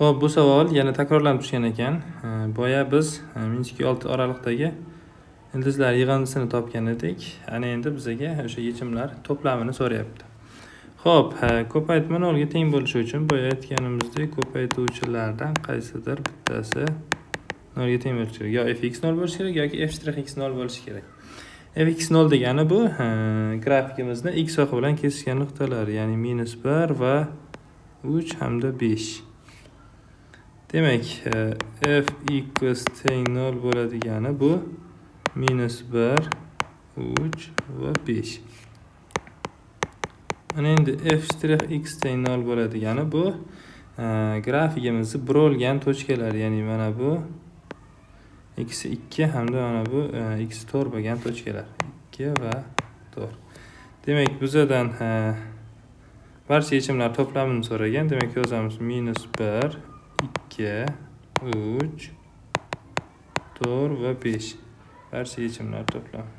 Xo'p, bu savol yana takrorlanib tushgan ekan. Boya biz -2, 6 oraliqdagi ildizlar yig'indisini topgan edik. Ana endi bizaga o'sha yechimlar to'plamini so'rayapti. Xo'p, ko'paytma nolga teng bo'lishi uchun boya aytganimizdek ko'paytuvchilardan qaysidir bittasi nolga teng bo'lishi kerak. Yo fx nol bo'lishi kerak yoki f shtrix x nol bo'lishi kerak. Fx nol degani bu grafikimizni x o'qi bilan kesishgan nuqtalar, ya'ni -1 va 3 hamda 5. Demak, fx teng 0 bo'ladigani bu -1, 3 va 5. Ana endi f shtrix x teng 0 bo'ladigani bu grafikimizni burilgan tochkalar, ya'ni mana bu x 2 hamda mana bu x 4 bo'lgan tochkalar 2 va 4. Demak, bizadan barcha yechimlar to'plamini so'ragan. Demak, yozamiz: -1, 2, 3, 4 va 5, barcha yechimlar to'plami.